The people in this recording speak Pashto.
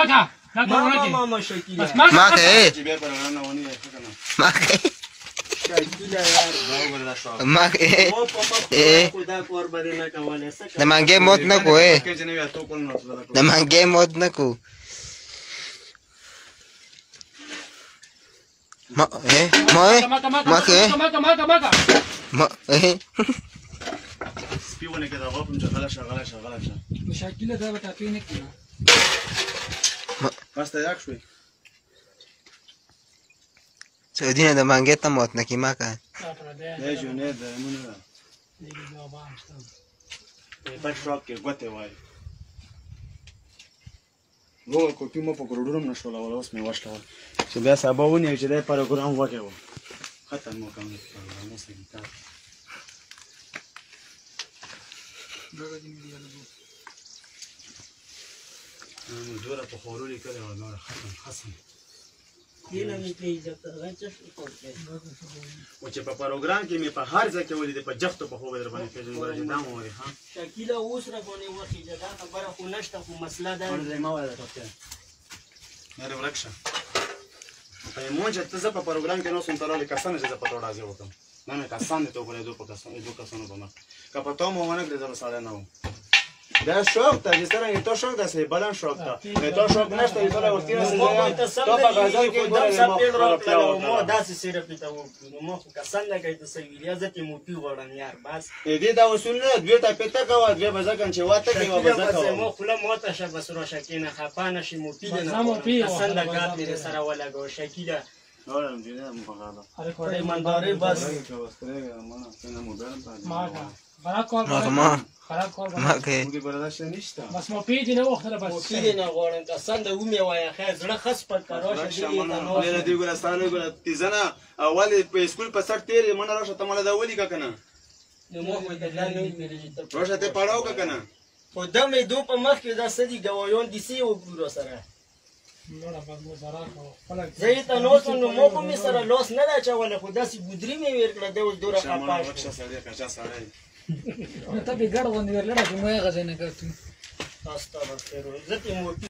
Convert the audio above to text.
ما ما ما شکیلا ما کې ما کې شکیلا یار ما کې خدا کور باندې نه کوله. د منګې موت نه کوې، د منګې موت نه کو. ما ما ما کې ما سپیونه کې دا غوپم چې غلا شه غلا شه غلا شه. شکیلا دا به ټاپې نه کړه. بس ته یاک شوې سعودي نه د منګې ته موت نه کې ما کا نه جونې د مونږ نه په شاپ کې ګوتې وای. نو کوپی مو په کروڑونو نه شول ولا اوس مې وشلول چې بیا سبا ونیو چې دا پروګرام وکړو ختم مو کوم پروګرام اوس کتاب نو دوره په خورو لیکلی وه نوره ختم خسم او چې په پروګرام کې مې په هر ځای کې ولید په جختو په خو به در باندې پېژنم ګوره چې دا مو ولې ها شکیلا اوس را باندې وخیژه. دا خبره خو نشته خو مسله ده. ما وایه ټاپه نره ورک شه په مونږ چې ته زه په پروګرام کې نو سم تراله کسان چې زه په توړه ځای وکم نه مې کسان دې ته وګورې دوه کسانو په مخ که په تو مو ونه کړې زه به سړی نه وم. دا شوق ته چې څرنګه ته شوق داسې بلن شوق ته ته شوق نشته چې ته ورته رسېږې ته په غزل کې دم سپېړ راکړل مو داسې سره پته وکړو نو مو خو کسان نه کوي ته څه ویلي زه ترې موپي غواړم یار بس دې دا اصول نه دوې ټپې ته کوه دوې به ځکه چې واته کوي به زه کوم مو خوله ماته شه بس راشه کښېنه خفه نه شي موپي دې نه قسم د ګاب مې در سره ولګوه شکیله. ایمانداري بس ما ما کې بس مو پی دې نه وختله بس مو پی دې نه غواړم قسم د ومې وایه خیر زړه ښه سپک که راشه دې ته نه دې ګوره ستا نه ګوره تیزنه اول په سکول په سر تېرې منه راشه ته ماله دا ولیکه که نه نو مو خو ته دا نه ویلي چې ته راشه ته پړاو که نه خو د مې دو په مخ کې دا څه دي ګواهیان دي څه یې وکړو راسره زه یې ته ناست وم نو ما خو مې سره لاس نه دی اچولی خو داسې ګودري مې ورکړه دی اوس دومره خفه شو. نو ته بې ګډ غوندې ورلړه چې مو یې هغه ځای نه کتو. استغفر زه ترې موپي